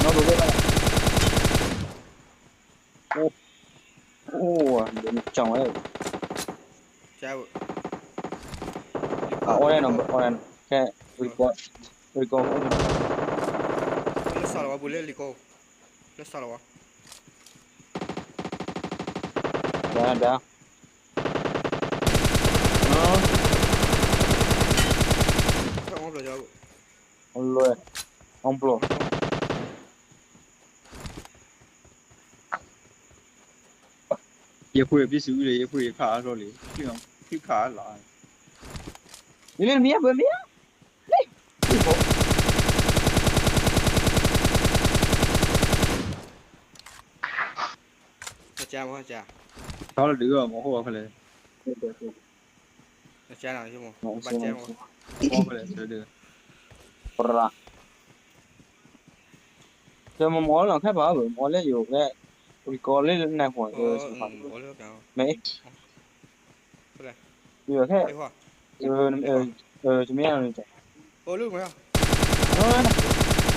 ເອົາໂດດໄດ້ລະ ໂອ້ ໂອ້ ໂດນຈັງເອີຍ ເຈົ້າ ເອົາ ເອົາແນ່ນອນ ເອົາແນ່ນ ແຄ່ recall recall ເລີຍ ສາລະວະ ບຸເລັດ recall ເລີຍ ສາລະວະ ດຽວ ດຽວ ເອີ ເອົາເລີຍ ເອົາເລີຍ ອອມໂປຣ ຢ່າຄຸຍກັບທີ່ສຸດເລີຍ ຢ່າຄຸຍຂ້າໂລດເລີຍ ຄື ຄືຂ້າຫຼາຍ ເລື່ອງເມຍ ເບິ່ງເມຍ ນີ້ ໂອ້ ອາຈານ ອາຈານ ເຂົາລະດື້ ໂອ້ໂຫ ເຂົາເລີຍ Acha na, yo mo. Bacha mo. Mo pala sa de. Ora. Sa mo mo lang kha ba, mo le yo le. Uri ko le na ho. Mo le ka. Me. Pala. Yo kha. Yo, yo, jimi na ni. O lu mo. No.